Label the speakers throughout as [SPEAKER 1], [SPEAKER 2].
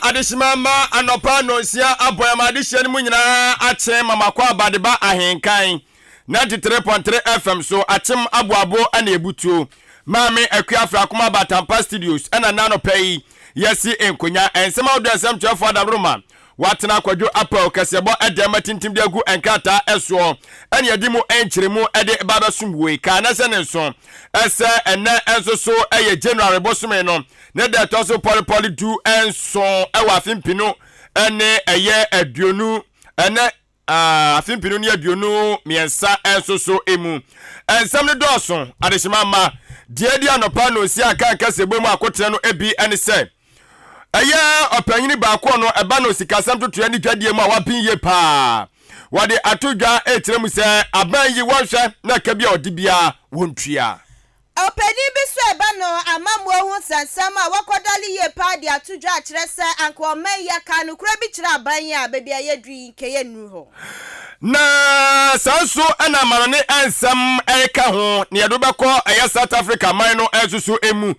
[SPEAKER 1] Adehyema mma anɔpa nnɔnsia abɔ ɛma adehyeɛ no mu nyinaa akye ma makɔ abadeba ahenkan 93.3 FM so akyem aboabo ɛna ebutuo Maame Akua Afrakoma Batampa Studios ɛna nna anɔpa yi yɛsi nkonya nsɛm ahodoɔ nsɛm kyerɛfoɔ adaworoma Wɔatena Kwadwo Apaw kaseɛbɔ dan mu atintim de agu nkrataa soɔ ɛne ɛde mu nkyeremu de ba abɛsom woi. Kaa na sɛ ne nso sɛ ɛnnɛ nso so yɛ January bosome no ne da ɛtɔ so pɔlepɔle 17 wɔ afe mpinu ne ɛyɛ aduonu ɛnɛ afe mpinu ne 23 nso so mu. Nsɛm no dɔɔso, adehyema mma. Deɛ adi anɔpa nnɔnsia a kaa kaseɛbɔ mu akotena no bi ne sɛ, Ɛyɛ ɔpanyin baako ɔno ɛba no sikasɛm totoɛ ne dwadie mu a waben yie paa. Wɔde ato dwa rekyerɛ mu sɛ aban yi wɔnhwɛ na ɛka bi a ɔde biara wɔntua.
[SPEAKER 2] Ɔpanin bi nso a ɛba no amammuo ho nsɛnsɛm a wakɔdale yie paa de ato dwa akyerɛ sɛ anka ɔman yi aka nokorɛ bi kyerɛ aban yi a baabi a yɛaduru yi nka yɛnnuru hɔ.
[SPEAKER 1] Na saa nso na amanɔne nsɛm reka ho na yɛde wo bɛkɔ ɛyɛ South Africa man no nso so mu.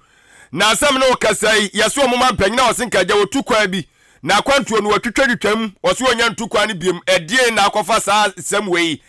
[SPEAKER 1] Na asɛm no rekasa yi, yɛse wɔn ma mpanyin a wɔse nka agya wɔtu kwan bi, na akwantuo no wɔtwitwatwitwa mu, wɔse wɔnya ntu kwan no biom, ɛdeɛn na akɔfa saa asɛm wei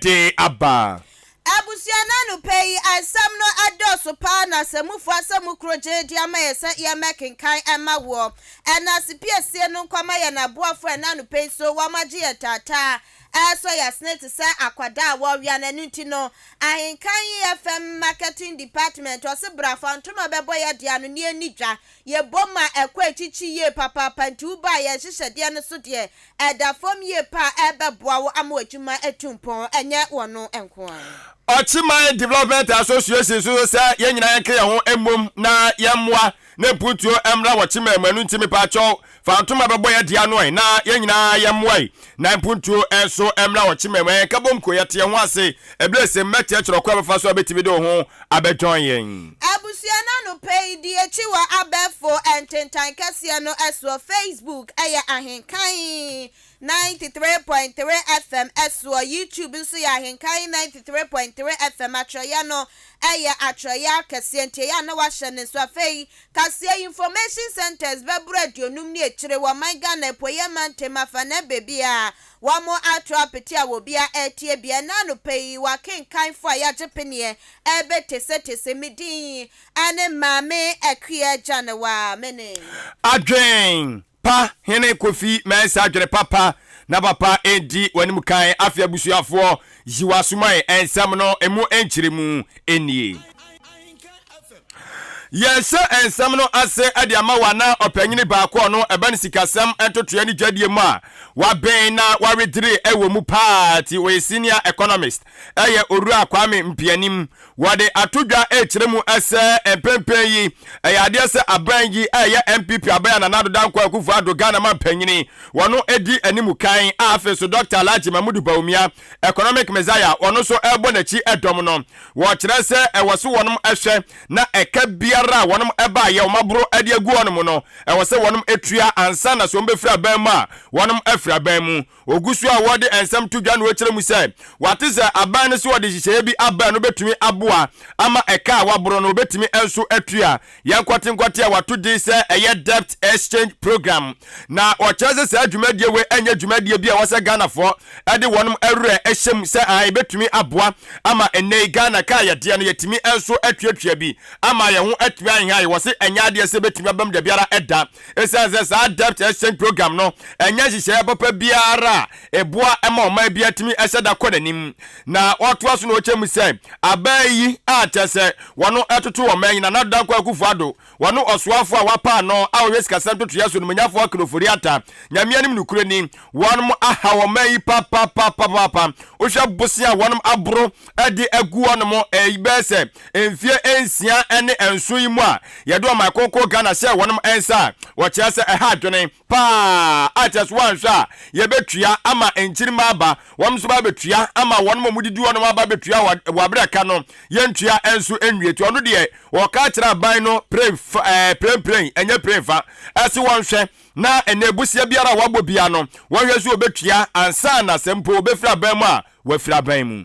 [SPEAKER 1] de aba?
[SPEAKER 2] Abusua no anɔpa yi nsɛm no adɔɔso paa na sɛmufo asɛm koro gye de ama yɛn sɛ yɛmmɛkenkan mma woɔ. Ɛna asipiesie no nkɔma yɛn aboafo ɛna anɔpa yi nso wɔagye yɛn taataa ɛresɔ yɛn asene te sɛ akwadaa a wɔrewea no ɛno nti no Ahenkan yi FM Marketing Department ɔse bra fa ntoma bɛbɔ yɛ de ano ne yɛnni dwa. Yɛbom ma ɛkɔ akyikyi yie papaapa nti wo baa yɛn nhyehyɛdeɛ no so deɛ ɛda fam yie paa ɛbɛboa wo ama w'adwuma atu mpɔn ɛnyɛ wɔno nko ara.
[SPEAKER 1] Ɔkyeman Development Association nso sɛ yɛn nyinaa yɛnka yɛn ho mmom na yɛmmoa na mpuntuo mmra wɔ Kyema mu, ɛno nti mepaakyɛw fa ntoma bɛbɔ yɛn dea no ɛ na yɛn nyinaa yɛmmoa yi na mpuntuo nso mmra wɔ Kyema mu. Ɛyɛ nkabom kuo, yɛte yɛn ho ase, ɛberɛ sɛ mmɛkyerɛkyerɛ ɔkwan a bɛfa so a bɛtumi de wo ho abɛjoin yɛn.
[SPEAKER 2] Abusua no anɔpa yi di akyi wɔ abɛɛfo ntentan kɛseɛ no soɔ, Facebook yɛ Ahenkan 93.3 FM soɔ, YouTube nso yɛ Ahenkan 93.3 FM, atwerɛeɛ no yɛ atwerɛeɛ akɛseɛ nti ɛyɛ a na wahyɛ ne nso. Afei kaseɛ Information Centres bɛboro 50 ne akyire wɔ ɔman Ghana apueɛ mantam afanan baabiara wɔn ato apete a obiara retie bi. Ɛnnɛ anɔpa yi w'akenkanfoɔ a yɛagye peneɛ rebɛtesetese me din ne Maame Akua Gyanewa. Mene.
[SPEAKER 1] Adwen Pa hene Kofi Mensah dwene papa na papa ndi w'anim kan afe abusuafoɔ yi w'asomae nsɛm no emu nkyerɛmu nie. Yɛhyɛ nsɛm no ase de ama wo anaa ɔpanyini baako ɔno ɛba no sikasɛm ntotoeɛ ne dwadie mu a waben na wawedere wɔ mu paa ti ɔyɛ senior economist ɛyɛ Owura Kwame Mpianim. Wɔde ato dwa rekyerɛ mu sɛ mpɛnpɛn yi, ɛyɛ adeɛ sɛ aban yi a ɛyɛ NPP aban a Nana Addo Dankwa Akufo Addo Ghana manpanyini wɔno di anim kan a afei nso Dɔkta Alhaji Mahmudu Bawumia Economic Messiah wɔno nso rebɔ n'akyi dɔm no. Wɔkyerɛ sɛ ɛwɔ so wɔnom hwɛ na ɛka biara a wɔnom baayɛ wɔn aboro de agu wɔnom no ɛwɔ sɛ wɔnom tua ansa na sɛ wɔn bɛfiri aban mu a wɔnom afiri aban mu. Ogu so a wɔde nsɛm to dwa na wɔkyerɛ mu sɛ wɔate sɛ aban no sɛ wɔde nhyehyɛeɛ bi aba a ɛno bɛtumi aboa ama ɛka a wɔaboro no wɔbɛtumi nso atua. Yɛn nkɔtenkɔte a wɔato din sɛ ɛyɛ Debt Exchange Program na wɔkyerɛ sɛ saa dwumadie wei ɛnyɛ dwumadie bi a ɛwɔ sɛ Ghanafoɔ de wɔn werɛ hyɛ mu sɛ ae ɛbɛtumi aboa ama ɛnnɛ yi Ghana ka a yɛdeɛ no yɛtumi nso atuatua bi ama yɛn ho atumi ahehae. Wɔse ɛnyɛ adeɛ sɛ ɛbɛtumi abam dabiara da. Esiane sɛ saa Debt Exchange Program no nyɛ nhyehyɛe papa biara a ɛboa ma ɔman biara tumi hyɛ da kɔ n'anim, na wɔtoa so na wɔkyerɛ mu sɛ aban yi a kyerɛ sɛ wɔn toto ɔman yi, Nana Addo Dankwa Akufo-Addo, wɔne ɔsoafo a wapa ano a ɔhwɛ sikasɛm ntotoeɛ so, Onimonyafo Akin Ofori-Atta, Nyame anim nokorɛ ni, wɔn ahaw ɔman yi papapapaapa. Wohwɛ bosea a wɔn aboro de agu hɔnom bɛyɛ sɛ mfeɛ 6 ne 7 yi mu a yɛde ɔman kronkron Ghana hyɛɛ wɔnom nsa a, wɔkyerɛ sɛ ɛha adwene paa a kyerɛ sɛ wɔanhwɛ a yɛbɛtua ama nkyirimma aba, wɔn nso ba abɛtua ama wɔnom a wɔdidi hɔnom aba abɛtua wɔ aberɛ ka no yɛntua nso nwie. Nti ɔno deɛ wɔka kyerɛ aban no prempren ɛnyɛ prenfa ɛse wɔnhwɛ na ɛnɛ bosea biara a wɔabɔ biara no wɔnhwɛ so wɔbɛtua ansa na sɛ mpo wɔbɛfiri aban mu a wɔafiri aban mu.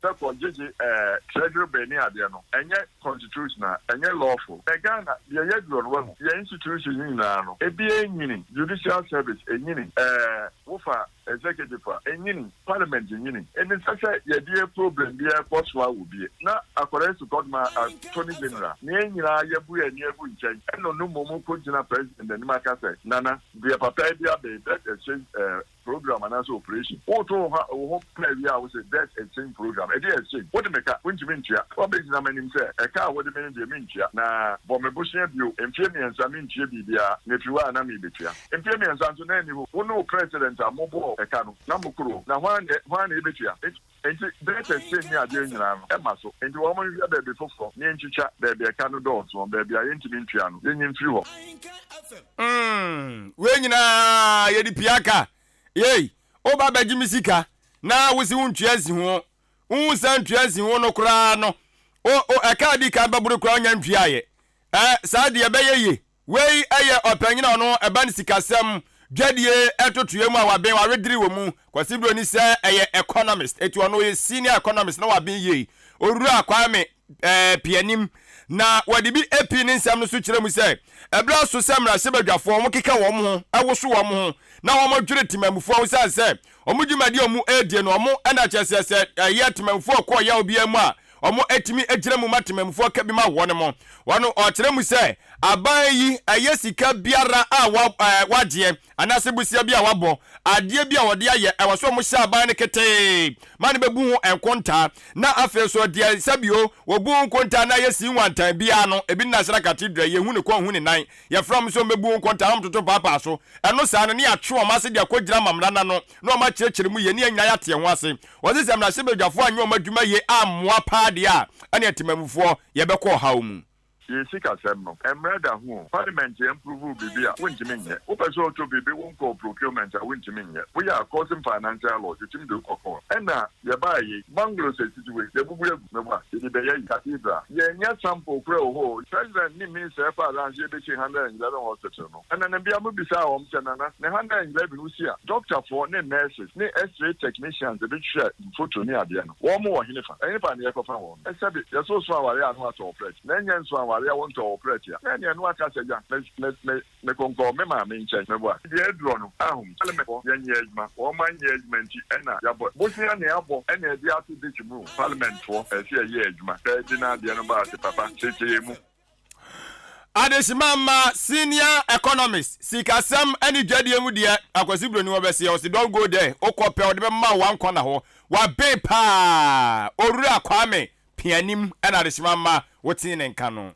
[SPEAKER 3] Sɛ kɔ gyegye ɛɛ treasury bill ne adeɛ no, ɛnyɛ constitutional, ɛnyɛ lawful. Ɛ Ghana deɛ yɛdurɔ no wahu, yɛn institution no nyinaa no, ebi ɛnyini, judicial service ɛnyini, ɛɛ wofa executive a ɛnyini, parliament nyini. Ɛni sɛ sɛ yɛde problem bi ɛkɔ so a wɔ bie na akwadaa yi sukɔdoma attorney general ne yɛn nyinaa yɛbu yɛn ani agu nkyɛn, ɛna ɔno mmom kɔ gyina president anim aka sɛ, "Nana, deɛ papa yi de abɛyi debt exchange program anaasɛ operation." Woto wo ho wo ho pɛ wie a, wo sɛ debt exchange program ɛde exchange, wode me ka wontumi ntua, wabɛgyina m'anim sɛ ɛka a wode me no deɛ mentua, na bɔ me bosea bio mfie 3 mentua biribiara, na ɛfiri hɔ a na merebɛtua mfie 3 nso na ɛni hɔ. Wo ne wo president a mobɔɔ ɛka no na mokoro na hwan na ɛbɛtua? Nti debt exchange ne adeɛ nyinaa no ɛma so. Nti wɔn nhwɛ baabi foforɔ ne yɛntwitwa baabi ɛka no dɔɔso, baabi a yɛntumi ntua no, yɛnyi mfiri hɔ.
[SPEAKER 1] Wei nyinaa yɛde pia ka yei, woba bɛgye me sika na wosi wo ntua si ho, wohu sɛ ntua si ho no koraa no, ɛka di kan bɛboro koraa wonya ntuaeɛ. Ɛ saa deɛ ɛbɛyɛ ye. Wei ɛyɛ ɔpanyin a ɔno ɛba ne sikasɛm dwadie ɛtotoɛ mu a waben wawedere wɔ mu, Kwasi Buroni, sɛ ɛyɛ economist, eti ɔno yɛ senior economist na waben yie, Owura Kwame Pianim, na wɔde bi epi ne nsɛm no so kyerɛ mu sɛ ɛberɛ so sɛ mmarahyɛbadwafoɔ wɔn keka wɔn ho, ɛwoso wɔn ho na wɔn dwere temamufoɔ ho sane sɛ wɔn dwumadi a wɔn ɛredie no, wɔn ɛna kyerɛ sɛ ɛyɛ temamufoɔ kɔɔ yaw biara mu a, wɔn atumi agyina mu ma temamufoɔ ka bi ma wɔn mo. Wɔn ɔkyerɛ mu sɛ aban yi ɛyɛ sika biara a wa wagyeɛ anaasɛ busia bi a wabɔ adeɛ bi a wɔde ayɛ, ɛwɔ so wɔn hyɛ aban no ketee ma no bɛbu ho nkontaa, na afei so deɛ sɛbio wɔbu ho nkontaa na ayɛ si nwantan biara no, ebi ne National Cathedral, yɛhu ne kɔn hu ne nan, yɛfrɛ wɔn sɛ wɔbɛbu ho nkontaa, wɔn toto paapaa so. Ɛno saa no ne yɛatwe wɔn ase de akɔgyina amamena n'ano na wɔn akyerɛkyerɛ mu yie ne yɛn nyinaa yɛate ho ase. Wɔse sɛ mmarahyɛbadwafoɔ anyɛ wɔn adwuma yie ammoa paa deɛ a, ɛne atemamufoɔ yɛbɛkɔ ɔhaw mu.
[SPEAKER 3] Yɛ sikasɛm no, mmerɛ da ho o. Parliament yɛn approve biribi a, wontumi nyɛ. Wopɛ sɛ ɔtɔ biribi, wonkɔ procurement a, wontumi nyɛ. Woyɛ a, causing financial loss, yɛtumi de wokɔ court. Ɛna yɛbaa yei bungalows esisi wei yɛbubu agu mɛboa yɛde bɛyɛ yi cathedral. Yɛnyɛ sample kora wɔ hɔ o. President ne minister ɛfa around sɛ yɛbɛsi 111 hospital no, ɛna bia mo bisaa wɔn sɛ, "Nana, ne 111 wosi a, doctorfoɔ ne nurses ne x-ray technicians ebi hwɛ photo ne adeɛ no, wɔn mo wɔ hene fa? Ɛhene fa ne yɛkɔfa wɔn?" Ɛsɛbi yɛsɛ so aware a no atɔ ɔprɛt na ɛnyɛ nso aware a wɔntɔ ɔprɛt a, na ɛneɛ no aka sɛ gya me me me mekonkɔ me maame nkyɛn mɛboa. Deɛ adurɔ no ahom, parliament fɔ yɛnyɛ adwuma, wɔn ma nyɛ adwuma nti ɛna yɛabɔ bosea ne abɔ ɛna ɛde ato ditch mu. Parliament foɔ, ɛsɛ yɛyɛ adwuma sɛ ɛde na adeɛ no baa se papa kyerɛkyerɛ mu.
[SPEAKER 1] Adehyema ma senior economist, sikasɛm ne dwadie mu deɛ, Akwasi Buroni, wɔbɛseɛ ɔsi, "Don't go there." Wokɔ pɛ ɔde bɛma wo wankɔ na hɔ waben paa. Owura Kwame Pianim ɛna adehyema ma wotee ne nka no.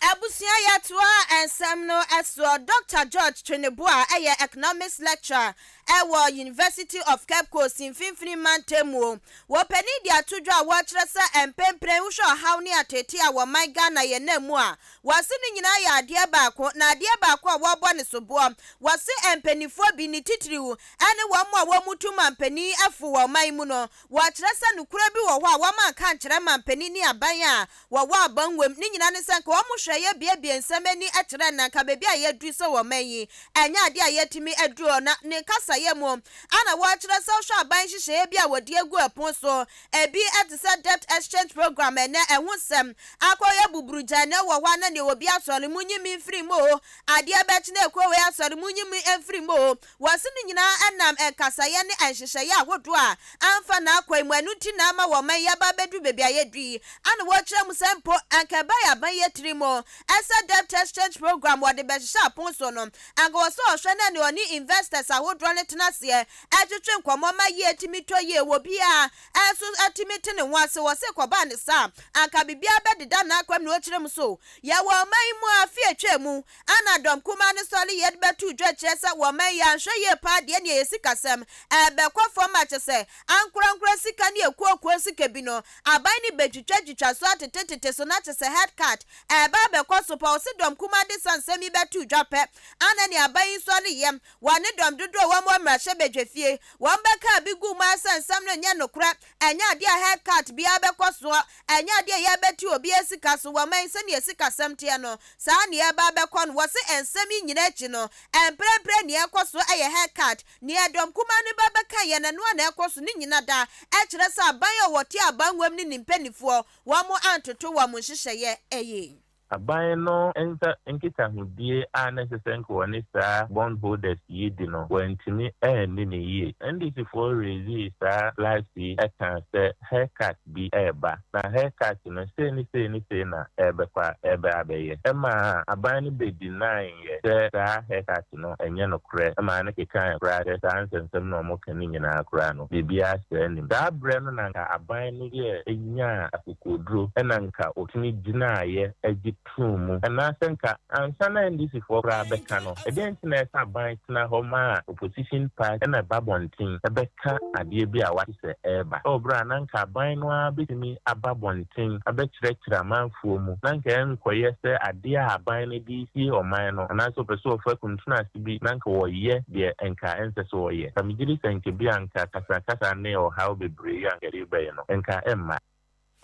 [SPEAKER 2] Abusua, yɛtoa nsɛm no ɛsoɔ. Dr George Tweneboa ɛyɛ economics lecturer ɛwɔ University of Cape Coast mfimfini mantam mu. Wɔpanin de ato dwa a wɔrekyerɛ sɛ mpempren wohwɛ ɔhaw ne atete a wɔman Ghana yɛ nam mu a, wɔse no nyinaa yɛ adeɛ baako, na adeɛ baako a wɔrebɔ ne soboɔ, wɔse mpanimfoɔ bi ne titiriw ɛne wɔn a wɔn mu tu mampanin afo wɔ ɔman mu no, wɔkyerɛ sɛ nokora bi wɔ hɔ a wɔn anka nkyerɛ mampanin ne aban a wɔwɔ abangwam ne nyinaa ne sɛ nka wɔn hwɛ yɛ biebie nsɛm ani kyerɛ na nka baabi a yɛduru sɛ wɔn man yi ɛnyɛ adeɛ a yɛtumi aduru. Na ne kasayɛ mu ana wɔkyerɛ sɛ wohwɛ aban nhyehyɛeɛ bi a wɔde agu ɛpon so, ebi te sɛ debt exchange program, ɛnɛ ɛho nsɛm akɔyɛ buburugya. Ɛnɛ wɔ hɔ a na nea obi asɔre mu nyi mi mfiri mu o, adeɛ bɛkyena ekuo wei asɔre mu nyi mi mfiri mu o. Wɔsi no nyinaa ɛnam nkasayɛ ne nhyehyɛeɛ ahodoɔ a amfa n'akwan mu. Ɛno nti na ama wɔn man yi aba abɛduru baabi a yɛduru yi. Ana wɔkyerɛ mu sɛ mpo anka ɛbɛyɛ aban yɛ tiri mu ɛsɛ debt exchange program wɔde bɛhyehyɛ apon so no, anka wɔ sɛ ɔhwɛ na nea ɔne investors ahodoɔ no tena aseɛ ɛtwetwe nkɔmmɔ ma yie tumi tɔ yie wɔ biara ɛnso ɛtumi te ne ho ase. Wɔ se kɔbaa ne saa, anka biribiara bɛdeda n'akwam. Na ɔkyerɛ mu so yɛwɔ ɔman yi mu a afe atwa mu ana dɔm kumaa no sɔre yɛde bɛto dwa kyerɛ sɛ wɔman yi anhwɛ yie paa deɛ, neɛ yɛ sikasɛm ɛbɛkɔ fam akyɛ sɛ ankorankora sika ne ekuokuo sika bi no, aban ne bɛtwitwa twitwa so atetetete so na kyɛ sɛ head cut ɛba. bɛkɔ so paa. Ɔse dɔm kumaa de saa nsɛm yi bɛto dwa pɛ ana nea aban yi nso ano yam wɔ ne dɔm dodoɔ a wɔn wɔ mmarahyɛbadwafie wɔn bɛkaa bi guu mu ara sɛ nsɛm no nyɛ nokorɛ, ɛnyɛ adeɛ a haircut biara bɛkɔ soɔ, ɛnyɛ adeɛ a yɛbɛte obiara sika so wɔ man sɛdeɛ sikasɛm teɛ no saa na yɛreba abɛkɔ no. Wɔse nsɛm yi nyinaa akyi no mprɛmprɛ nea ɛrekɔ so yɛ haircut. Nea dɔm kumaa no ba bɛka yɛ no ɛno ara na ɛrekɔ so ne nyina da ɛkyerɛ sɛ aban a wɔte abanguam ne ne mpaninfoɔ wɔn antoto wɔn nhyehyɛeɛ yie.
[SPEAKER 4] Aban no nsa nkitahodie a na ɛsɛ sɛ nka wɔne saa bond holders yi di no, wɔantumi anni no yie. NDC foɔ raisee saa flags yi kaa sɛ haircut bi reba, na haircut no sei ne sei ne sei na ɛrebɛkɔ a ɛrebɛ abɛyɛ. Ɛmaa aban no bɛ deny yɛ sɛ saa haircut no ɛnyɛ nokorɛ. Ɛmaa no kekaeɛ koraa sɛ saa nsɛnsɛm no a wɔka no nyinaa koraa no, biribiara saa nnim. Saa berɛ no na nka aban no yɛɛ nyaa akokoɔduro na nka ɔtumi gyinaeɛ gye too mu. Anaasɛ nka ansa na NDC foɔ koraa bɛka no, ɛdeɛn nti na ɛsɛ aban tena hɔ ma opposition party na ɛba abɔnten bɛka adeɛ bi a wate sɛ ɛreba? Ɛwɔ berɛ a na nka aban no ara bɛtumi aba abɔnten abɛkyerɛkyerɛ amanfoɔ mu na nka ɛnkɔyɛ sɛ adeɛ a aban no de resie ɔman no anaasɛ ɔpɛ sɛ ɔfa kuntunu ase bi na nka wɔyɛ deɛ nka ɛnsɛ sɛ wɔyɛ. Nka megye di sɛ nka bi a nka kasakasa ne ɔhaw bebree yi a nka ɛde reba yi no, nka ɛmma.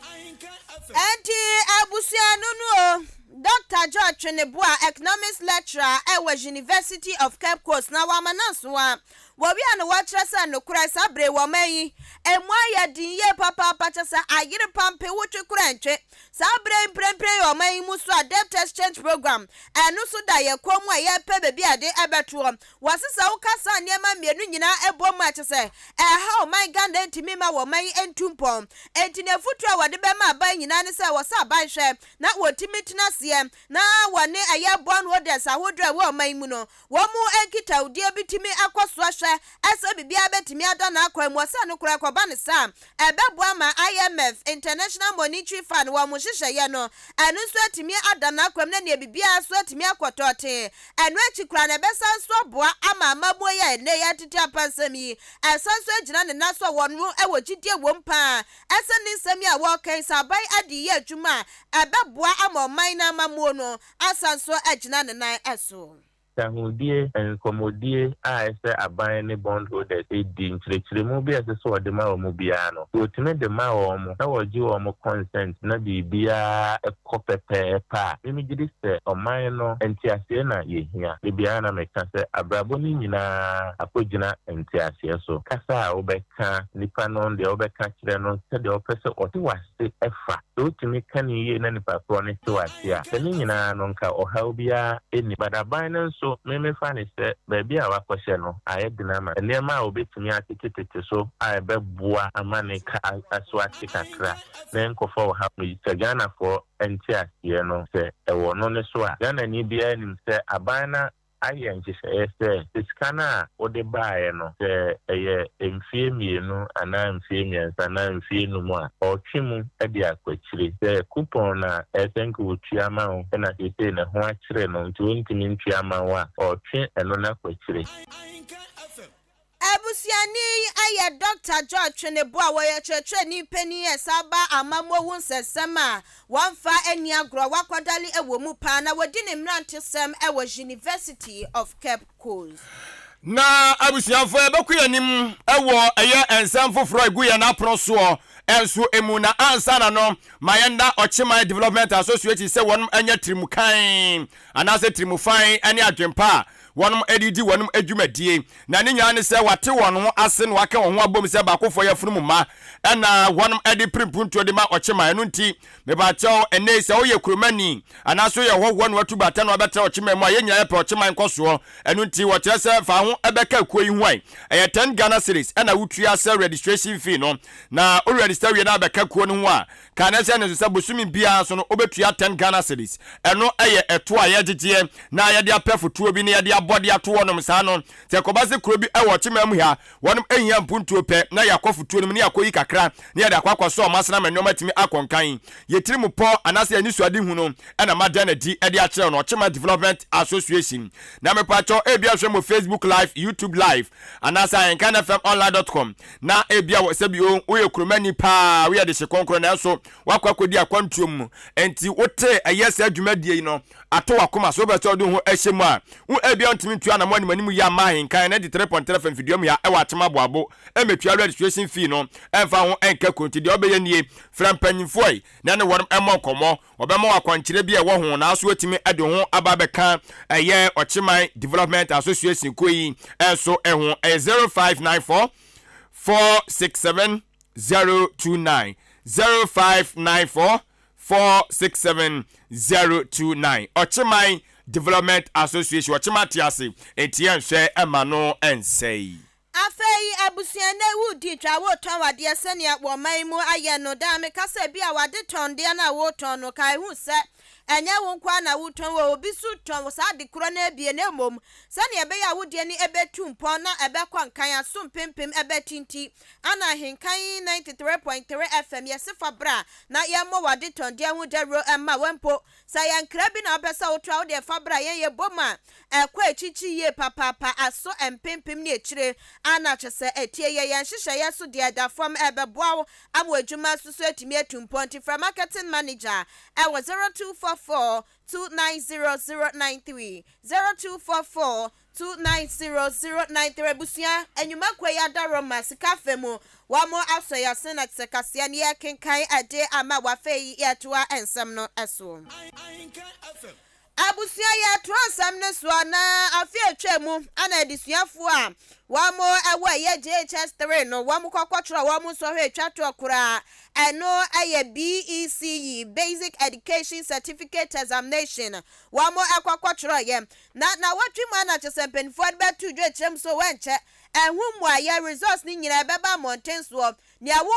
[SPEAKER 2] Enti abusua no no o. Dɔkta George Tweneboa, Economics Lecturer wɔ University of Cape Coast na wama no asoa. Wɔwie a na wɔkyerɛ sɛ nokorɛ saa bere yi wɔ ɔman yi emu ayɛ den yie papaapa kyɛ sɛ ayere pampe wotwe kora ntwe. Saa bere yi mprempren yɛ ɔman yi mu so a Debt Exchange Program ɛno nso da yɛn kɔn mu a yɛrepɛ baabi a yɛde ɛbɛtoɔ. Wɔse sɛ woka saa nneɛma mmienu nyinaa bom a kyerɛ sɛ ɛha ɔman Ghana ntumi mma wɔn man ntu mpɔn. Enti n'afutuo a wɔde bɛma aban nyinaa ne sɛ ɛwɔ sɛ aban hwɛ na wɔtumi tena aseɛ na wɔne ɛyɛ bond holders ahodoɔ a ɛwɔ ɔman yi mu no wɔn mu nkitahodie bi tumi kɔ so ahwɛ sɛ biribiara bɛtumi ada n'akwan mu. Ɔsɛ no koraa ɛkɔba no saa a ɛbɛboa ma IMF, International Monetary Fund, wɔn nhyehyɛeɛ no ɛno nso atumi ada n'akwan mu na nea biribiara nso atumi akɔ tɔɔtee. Ɛno akyi koraa no, ɛbɛsan nso aboa ama amammuo yi a ɛnnɛ yɛretete apansam yi asan nso agyina ne nan so a wɔn wɔ gyidie wom pa ara sɛ ne nsɛm yi a wɔreka yi, sɛ aban de reyɛ adwuma a, ɛbɛboa ama ɔman no amammuo no asan nso agyina ne nan so.
[SPEAKER 4] Nkitahodie, nkɔmmɔdie a ɛsɛ aban ne bondholders di, nkyerɛkyerɛmu bi a ɛsɛ sɛ wɔde ma wɔn biara no, sɛ wɔtumi de ma wɔn na wɔgye wɔn consent na biribiara kɔ pɛpɛɛpɛ a, me megye di sɛ ɔman no nteaseɛ na yɛhia. Da biara na meka sɛ abrabɔ no nyinaa akɔgyina nteaseɛ so. Kasa a wobɛka nipa no, deɛ wobɛka akyerɛ no, sɛdeɛ wopɛ sɛ ɔte w'ase fa. Sɛ wotumi ka no yie na nipa korɔ no te w'ase a, sɛ ne nyinaa no nka ɔhaw biara nni. But aban no nso, me mefa no sɛ baabi a wakɔhyɛ no ayɛ den ama no. Nneɛma a ɔbɛtumi atetetete so a ɛbɛboa ama ne ka so ate kakra na ɛnkɔfa ɔhaw no yi. Sɛ Ghanafoɔ nteaseɛ no sɛ ɛwɔ no ne so a, Ghanani biara nim sɛ aban no ayɛ nhyehyɛeɛ sɛ, sɛ sika no a wode baeɛ no, sɛ ɛyɛ mfeɛ mmienu anaa mfeɛ mmiɛnsa anaa mfeɛ num a, ɔretwe mu de akɔ akyire. Sɛ coupon na ɛsɛ sɛ nka ɔtua ma wo na seesei ne ho akyere no nti ɔntumi ntua mma wo a, ɔretwe ɛno no akɔ akyire.
[SPEAKER 2] Abusuani yi yɛ Dɔkta George Tweneboa a ɔyɛ ɔkyerɛkyerɛni panin a ɛsan ba amammuo ho nsɛnsɛm a wɔmfa nni agorɔ a wakwadare wɔ mu paa na wadi ne mmerantesɛm wɔ University of Cape Coast.
[SPEAKER 1] Na abusuafoɔ yɛbɛkɔ yɛn anim wɔ ɛyɛ nsɛm foforɔ a ɛgu yɛn apono soɔ nso mu na ansa na no ma yɛnda Ɔkyeman Development Association sɛ wɔn anya tirimukan anaasɛ tirimufan ne adwempa a wɔn de redi wɔn dwumadie Na ne nyinaa ne sɛ wɔate wɔn ho ase na wɔaka wɔn ho abom sɛ baakofoɔ yafunu mu mma ɛna wɔn de pere mpuntuo de ma ɔkyeman. Ɛno nti, mepakyɛw, ɛnnɛ yi sɛ woyɛ kuromani anaasɛ woyɛ hɔhoɔ na watu bata na wabɛtra ɔkyeman mu a, yɛn nyinaa yɛpɛ ɔkyeman nkɔsoɔ. Ɛno nti, wɔkyerɛ sɛ fa ho bɛka kuo yi ho a, ɛyɛ 10 Ghana cedis ɛna wotua sɛ registration fee no. Na wo register wie na abɛka kuo no ho a, Ka no hyɛ ne nso sɛ bosome biara nso no wobɛtua 10 Ghana cedis. Ɛno yɛ ɛtoɔ a yɛgyegyeɛ na yɛde apɛ fotoɔ bi na yɛde abɔ de ato hɔnom saa no. Sɛ ɛkɔba sɛ kuro bi wɔ ɔkyeman mu ha, wɔnom hia mpuntuo pɛ na yɛakɔ fotuo no mu na yɛakɔyi kakra na yɛde akɔ akɔsɔ wɔn asene ama nneɛma atumi akɔ nkan. Yɛn tiri mu pɔ anaasɛ yɛn anisoadehu no na mada no adi de akyerɛ wo no, Ɔkyeman Development Association. Na mepakyɛw ebia hwɛ mo Facebook live, YouTube live anaasɛ ahenkanfmonline.com na ebia wɔ sɛbi o woyɛ kuromani paa, woyɛ dehye kronkron nanso woakɔ akɔdi akwantuo mu nti wote ɛyɛ saa dwumadie yi no ato w'akoma so wopɛ sɛ wode wo ho hyɛ mu a, wo ebia wontumi ntu anamɔ anim anim yi amma ahenkan 93.3 FM fidua mu ha ɛwɔ Akyem Aboabo mmɛtua registration fee no ɛmfa ho ɛnka kuro nti deɛ wobɛyɛ nie frɛ mpanyinfoɔ yi na ɛne wɔn mmɔ nkɔmmɔ wɔbɛma wo akwankyerɛ bi a ɛwɔ ho naaso woatumi de wo ho aba abɛka ɛyɛ Ɔkyeman Development Association kuo yi nso ho ɛyɛ 0594 467 029 0594 467 029 Ɔkyeman Development Association Ɔkyeman te ase nti yɛnhwɛ ɛma no ɛnsɛe.
[SPEAKER 2] Afei abusua nnɛ woredi dwa woretɔn w'adeɛ sɛnea wɔ ɔman yi mu ayɛ no daa meka sɛ ebia w'adetɔn deɛ no a woretɔn no kae hu sɛ ɛnyɛ wo nko ara na woretɔn o obi nso retɔn saa ade korɔ no ara bi na mmom sɛnea ɛbɛyɛ a wo deɛ no ɛbɛtu mpɔn na ɛbɛkɔ nkan aso mpempem ɛbɛte nti ana Ahenkan 93.3 FM yɛse fa bra na yɛmmɔ w'adetɔn deɛ ho dawuro mma wo mpo Sɛ ɛyɛ nkra bi na wopɛ sɛ woto a, wo deɛ fa bra yɛn yɛbɔ mu a, ɛkɔ akyirikyiri yie papaapa, aso mpempem ne akyire a na kyerɛ sɛ ɛtie yɛ. Yɛn nhyehyɛeɛ so deɛ ɛda fam, ɛbɛboa wo ama w'adwuma nso so atumi atu mpɔn. Nti frɛ marketing manager ɛwɔ 0244 290 093, 0244 290093 Abusua Nnwumakuo yi adaworoma sika fa mu wɔn asɔ yɛn ase na te sɛ kaseɛ no yɛrekenkan de ama wo afei yɛretoa nsɛm no so. Abusua yɛretoa nsɛm no so a na afe a atwa mu ana adesuafoɔ a wɔn ɛwɔ ɛyɛ JHS 3 no wɔn kɔkɔtwerɛ wɔn nsɔhwɛ atwa toɔ koraa ɛno ɛyɛ BECE Basic Education Certificate Examination wɔn ɛkɔkɔtwerɛ yɛ Na nawɔtwe mu a na kyesɛ mpaninfoɔ no bɛto dwa akyerɛ mu so wɛnkyɛ ɛho mmuaeɛ, results, no nyinaa ɛbɛba mmɔnten soɔ. Nea wo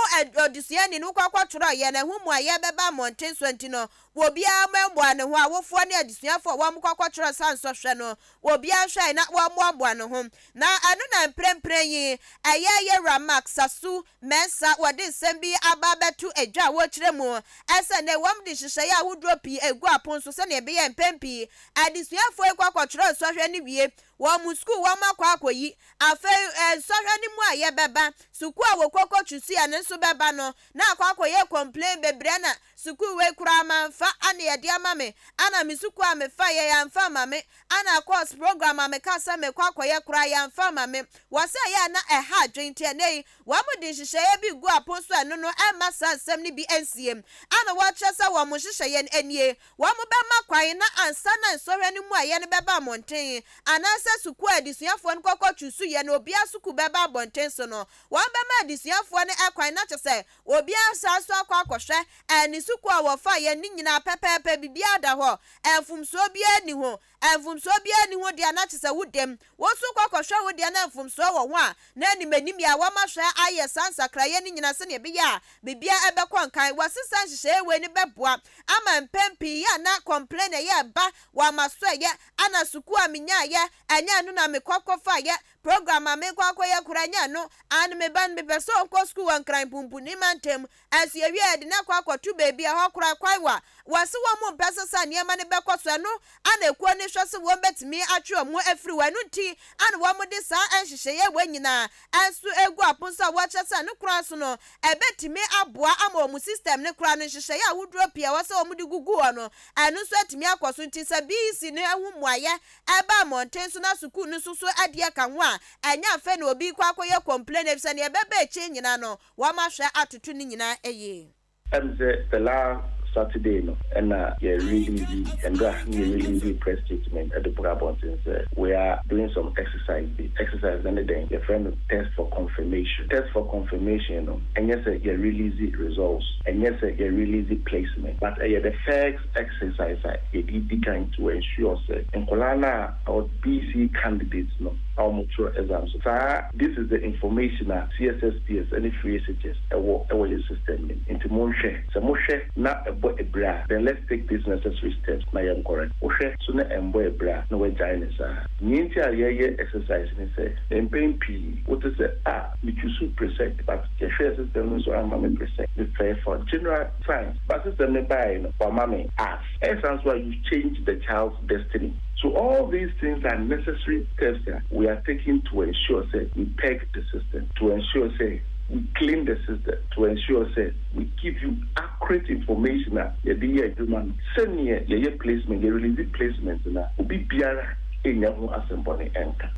[SPEAKER 2] odesuani no wokɔ kɔtwerɛeɛ no ɛho mmuaeɛ bɛba mmɔnten soɔ nti no obiara mmoaboa ne ho, awofoɔ ne adesuafoɔ a wɔn kɔ kɔtwerɛ saa nsɔhwɛ no obiara nhwɛe na wɔmmoaboa ne ho. Na ɛno na mprempren yi ɛyɛ Yɛwura Mark Sasu Mensah wɔde nsɛm bi aba abɛto dwa a wɔrekyerɛ mu sɛ nnɛ wɔde nhyehyɛeɛ ahodoɔ pii regu apon so sɛdeɛ ɛbɛyɛ mpɛn pii adesuafoɔ yi kɔ akɔtwerɛ nsɔhwɛ no wie wɔn sukuu wɔn akɔ akɔyi afei nsɔhwɛ no mu a yɛbɛba sukuu a wɔkɔ kɔtwusuiɛ no nso bɛba no na akɔ akɔyɛ complain bebree na sukuu wei koraa mamfa ana yɛde ama me ana me sukuu a mefaeɛ yɛamfa ama me ana course program a mekaa sɛ mekɔ akɔyɛ koraa yɛamfa ama me wɔ sɛ ɛyɛ a na ɛha adwene nti ɛnnɛ yi Wɔde nhyehyɛeɛ bi regu apon so a ɛno no ɛmma saa nsɛm no bi nsie. Ana wɔkyerɛ sɛ wɔn nhyehyɛeɛ no nie? Wɔbɛma kwan na ansa na nsɔhwɛ no mmuaeɛ no bɛba mmɔnten, anaasɛ sukuu a adesuafoɔ no kɔkɔ twusuiɛ no obiara sukuu bɛba abɔnten so no, wɔbɛma adesuafoɔ no kwan na kyerɛ sɛ obiara san nso akɔ akɔhwɛ ne sukuu a wɔfaeɛ no nyinaa pɛpɛɛpɛ, biribiara da hɔ, mfomsoɔ biara nni ho. Mfomsoɔ biara nni ho deɛ a na kyesɛ wo dam. Wo nso kɔ kɔhwɛ wo deɛ na mfomsoɔ wɔ ho a, na anim anim yɛ a wɔama hwɛ ayɛ saa nsakraeɛ no nyinaa sɛdeɛ ɛbɛyɛ a biribiara ɛbɛkɔ nkan. Wɔse saa nhyehyɛeɛ wei no bɛboa ama mpɛn pii yɛ a na complain ɛyɛ ɛba wɔ amasoɛyɛ ana sukuu a menyaeɛ ɛnyɛ ɛno na mekɔ kɔfaeɛ, program a mekɔ akɔyɛ koraa ɛnyɛ ɛno, aane me ba no mepɛ sɛ ɔnkɔ sukuu wɔ Nkran Pumpuni mantam Nanso yɛwie a, yɛde no akɔ akɔto baabi a ɛhɔ koraa kwan wa. Wɔse wɔn mpɛ sɛ saa nneɛma no bɛkɔ so, ɛno ana ekuo no hwɛ sɛ wɔn bɛtumi atwe wɔn ho afiri hɔ, ɛno nti ana wɔn de saa nhyehyɛeɛ wei nyinaa nso regu apon so a wɔkyerɛ sɛ ɛno koraa nso no ɛbɛtumi aboa ama wɔn system no koraa no nhyehyɛeɛ ahodoɔ pii a ɛwɔ sɛ wɔn de gugu hɔ no ɛno nso atumi akɔ so nti sɛ BEC no ho mmuaeɛ ɛba mmɔnten so na sukuu no nso so adeɛ ka ho a ɛnyɛ afei na obi rekɔ akɔyɛ complain efisɛ nea ɛbɛba akyire nyinaa no Wɔahwɛ atoto ne nyinaa yie.
[SPEAKER 5] Ɛm sɛ the last Saturday no na yɛ release, ndra na yɛ release press statement de bra abɔnten sɛ we are doing some exercise bi. Exercise no ne dɛn? Yɛfrɛ no test for confirmation. Test for confirmation no ɛnyɛ sɛ yɛ release results, ɛnyɛ sɛ yɛ release placement but ɛyɛ the first exercise a yɛde di kan to ensure sɛ nkwadaa no a or BC candidates no. a wɔtwerɛ exams. Saa this is the information a CSSPS ne Free SHS ɛwɔ ɛwɔ yɛn system no mu. Nti monhwɛ. Sɛ mohwɛ na ɛbɔ abira a, then let's take these necessary steps na yɛn correct. Wohwɛ so na ɛmbɔ abira a, na woagyae no saa. Nea nti a yɛyɛ exercise ne sɛ, mpɛn pii wote sɛ ah, me choose presec but yɛhwɛɛ system no nso amma me presec. Mepɛɛ for general science but system no baeɛ no wama me arts. Ɛyɛ saa nso a you've changed the child's destiny. So all these things are necessary steps a we are taking to ensure sɛ we peg the system, to ensure sɛ we clean the system, to ensure sɛ we give you accurate information a yɛde yɛ adwuma no sɛdeɛ yɛyɛ placement, yɛ release placement no a obi biara nnya ho asɛmbɔne nka.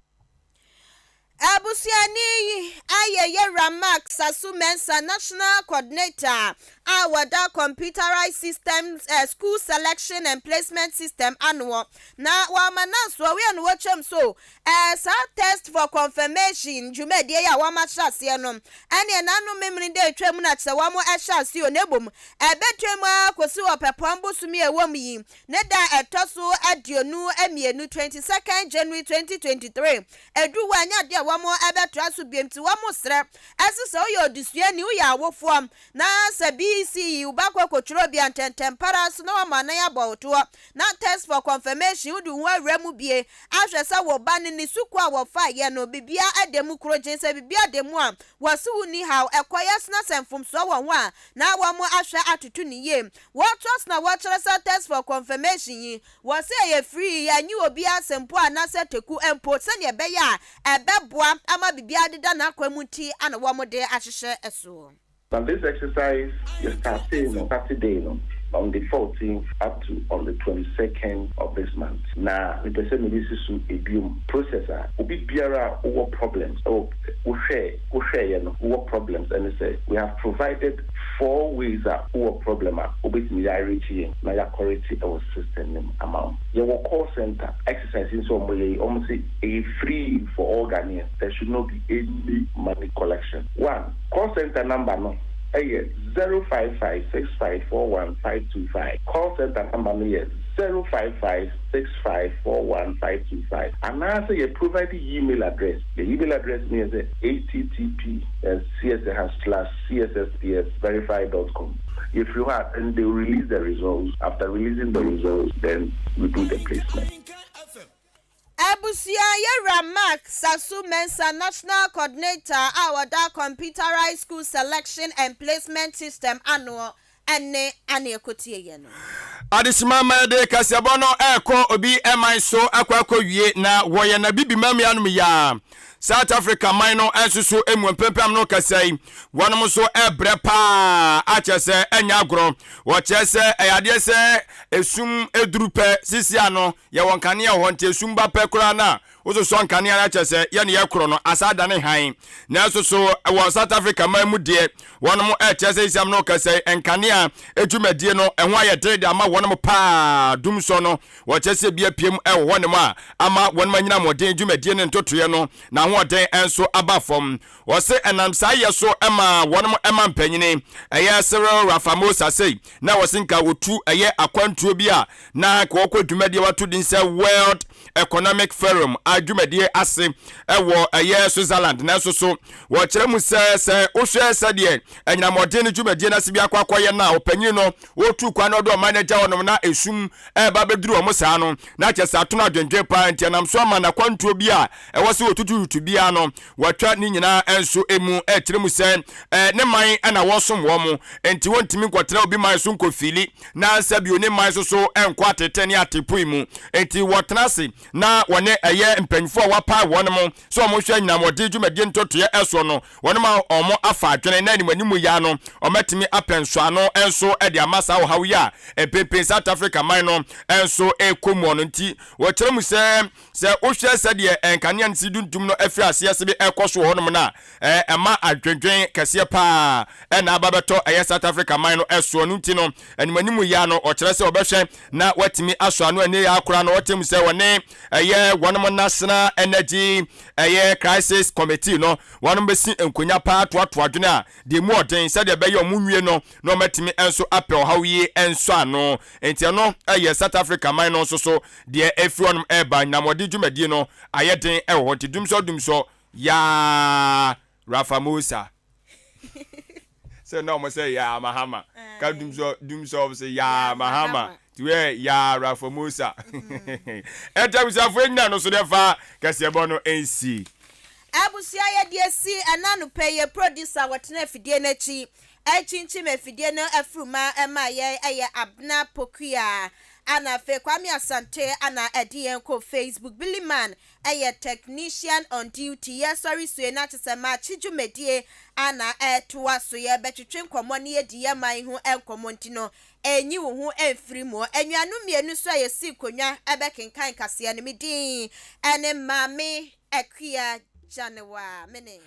[SPEAKER 2] Abusuani yi ayɛ Yɛwura Mark Sasu Mensah, National Coordinator a wɔda Computerized Systems eh, School Selection and Placement System anoɔ, na wɔama nansoɔ wei a na wɔkyɛm so eh, saa Test for Confirmation dwumadie yi a wɔahyɛ aseɛ no, ɛneɛ n'ano memene dɛ atwa mu na kyerɛ wɔn ɛhyɛ aseɛ o, na mmom ɛbɛtwa mu ara kɔsi Ɔpɛpɔn bosome a ɛwɔ mu yi ne da a ɛtɔ so 22, 22nd January 2023. Ɛduru hɔ a, ɛnyɛ adeɛ a wɔbɛtoa so bio, nti wɔsrɛ ɛse sɛ woyɛ odesuani, woyɛ awofoɔ, na sɛ BEC yi wo ba kɔ kɔtwerɛ bi a, ntɛntɛm pa ara so na wɔama anan abɔ wo toɔ, na test for confirmation wode wo ho awura mu bie ahwɛ sɛ wo ba no ne sukuu a wɔfaeɛ no biribiara da mu korogyen, sɛ biribiara da mu a, wɔse wonni haw, ɛkɔyɛ so na sɛ mfomsoɔ wɔ ho a, na wɔahwɛ atoto no yie. Wɔtoa so na wɔkyerɛ sɛ test for confirmation yi, Wɔse ɛyɛ free, yɛnnye obiara ase mpo anaasɛ teku mpo, sɛdeɛ ɛbɛyɛ a ɛbɛboa ama biribiara adeda n'akwan mu nti na wɔde ahyehyɛ soɔ.
[SPEAKER 5] Na this exercise yɛ startee no Saturday no on the fourteenth up to on the 22nd of this month na mepɛ sɛ mede si so ebiom process a obi biara a wowɔ problems ɛwɔ wohwɛɛ wohwɛɛyɛ no wowɔ problems ɛne sɛ we have provided four ways a wowɔ problem a wobɛtumi de areach yɛn na yɛacorrecte ɛwɔ system no mu ama wo. Yɛwɔ call center exercise yi nso a wɔyɛ yi wɔn se ɛyɛ free for all Ghanaians there should not be any money collection. One, call center number no ɛyɛ 0556541525 call center number no yɛ 0556541525 anaasɛ yɛ provide email address. Yɛ email address no yɛ sɛ http css slash cssps verify dot com. Yɛfiri hɔ a then they will release the results, after releasing the results then we do the placement.
[SPEAKER 2] Abusua Yɛwura Mark Sasu Mensah, National Coordinator a ɔda Computerized School Selection and Placement System ano ne ane ɛkɔtieeɛ no.
[SPEAKER 1] Adesima ma yɛde kaseɛbɔ no ɛrekɔ obi man so akɔ akɔwie na wɔyɛ na bibi ma mmeanom yi a South Africa man no nso so emu mpempem no kasa yi wɔnom nso ɛbrɛ paa akyɛ sɛ ɛnyɛ agorɔ. Wɔkyerɛ sɛ ɛyɛ adeɛ sɛ esum eduru pɛ sisi ano yɛwɔ nkanea wɔ hɔ nti esum ba pɛ koraa na Wososɔ nkanea no akyerɛ sɛ yɛne yɛ korɔ no asa adane hann. Nanso so wɔ South Africa man mu deɛ, wɔnom ɛkyerɛ sɛ isiam no kɛsɛ nkanea dwumadie no ɛho ayɛ den de ama wɔnom paa. Dumsɔ no wɔkyerɛ sɛ bi apiem ɛwɔ hɔnom a ama wɔnom anyina mmɔden dwumadie ne ntotoeɛ no n'ahoɔden nso aba fam. Wɔse ɛnam saa yɛ so ma wɔnom ɛma mpanyini ɛyɛ Cyril Ramaphosa sei na wɔse nka wɔtu ɛyɛ akwantuo bi a na nka wɔkɔ dwumadie wato din sɛ World Economic Forum a dwumadie ase wɔ ɛyɛ Switzerland. Nanso so wɔkyerɛ mu sɛ sɛ wohwɛ sɛdeɛ anyinamɔden no dwumadie no ase bi akɔ akɔyɛ no a ɔpanyin no wɔtu kwan na ɔde ɔman no agya hɔnom na esum ɛreba bɛduru wɔn saa no na kyerɛ sɛ atono adwendwen paa nti ɛnam so ama n'akwantuo bi a ɛwɔ sɛ wɔtutututu biara no wɔatwa ne nyinaa nso mu ɛkyerɛ mu sɛ ne man na wɔsom wɔn mo nti wɔntumi nkɔtena obi man so nkɔfili na sɛ bio ne man so so nkɔ atete ne atepoi mu nti wɔtena ase na wɔne ɛyɛ mpanyinfoɔ a wɔapae wɔn mo sɛ wɔn hwɛ nyinam wɔde dwumadie ntotoeɛ ɛsoɔ no wɔn ma wɔn afa adwene na anim anim ya no wɔatumi apɛ nsɔano nso de ama saa ɔhaw yi a mpempem South Africa man no nso ɛkɔ mu no nti wɔkyerɛ mu sɛ Sɛ wohwɛ sɛdeɛ nkanea no si duntum no afiri aseɛ sebe ɛrekɔ so wɔ hɔnom no a, ɛma adwendwen kɛseɛ pa ara na aba bɛtɔ ɛyɛ South Africa man no soɔ. No nti no, animanimu yi ara no, ɔkyerɛ sɛ ɔbɛhwɛ na watumi asɔ ano. Ɛnnɛ yi ara koraa no, ɔte mu sɛ wɔne ɛyɛ wɔnom national. National Energy ɛyɛ Crisis Committee no, wɔnom bɛsi nkonya paa toatoa adwene a deɛ mu ɔden sɛdeɛ ɛbɛyɛ ɔmo nwie no na ɔmatumi nso apɛ ɔhaw yi nso ano. Nti ɛno ɛyɛ South Africa man no nso so deɛ ɛfiri hɔnom ɛreba. Nyinamɔde dwumadie no ayɛ den ɛwɔ hɔ, nti dumsɔ dumsɔ yaa Rafamosa sɛ na ɔmo sɛ yaa Mahama ka dumsɔ dumsɔ, ɔmo sɛ yaa Mahama, nti wɛ yaa Rafamosa. Ɛnti abusuafoɔ nyina no so deɛ fa kɛseɛbɔ no nsi.
[SPEAKER 2] Abusua, yɛde esi ɛna no pɛ yɛ producer wɔtena afidie n'akyi ɛkyinkyim afidie no afuruma ɛma yɛn ɛyɛ Abena Pokua, ana afei Kwame Asante ana ɛde yɛn kɔ Facebook. Billy Man ɛyɛ technician on duty. Yɛsɔre sue na kyerɛ sɛ maakye dwumadie ana ɛtoa so. Yɛbɛtwetwe nkɔmmɔ ne yɛdi yɛ man ho nkɔmmɔ, nti no ɛnyi wo ho ɛmfiri mu. Anuanom mmienu nso a yɛsi nkonnwa ɛbɛkenkan kaseɛ no, me din ɛne Maame Akua Gyanewa mene.